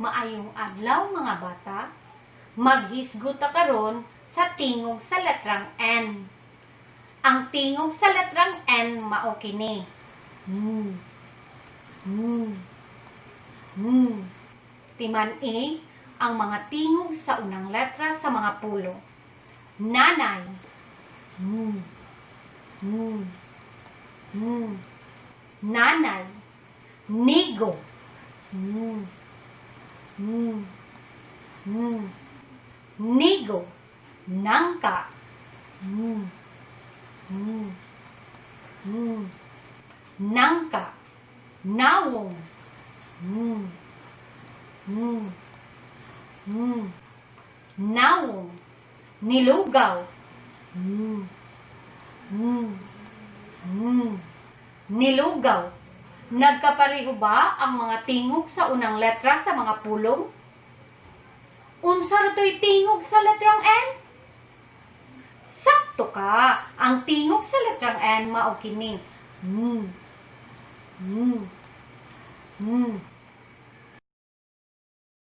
Maayong adlaw, mga bata. Maghisgot ta karon sa tingog sa letrang N. Ang tingog sa letrang N mao kini. Hmm. Timan-i ang mga tingog sa unang letra sa mga pulong. Nanay. Nanay. Nigo. Nigo. Nangka. Nangka. Nawong. Nawong. Nilugaw. Nilugaw. Nagkapareho ba ang mga tingog sa unang letra sa mga pulong? Unsa ra to'y tingog sa letrang N? Sakto ka. Ang tingog sa letrang N mao kini.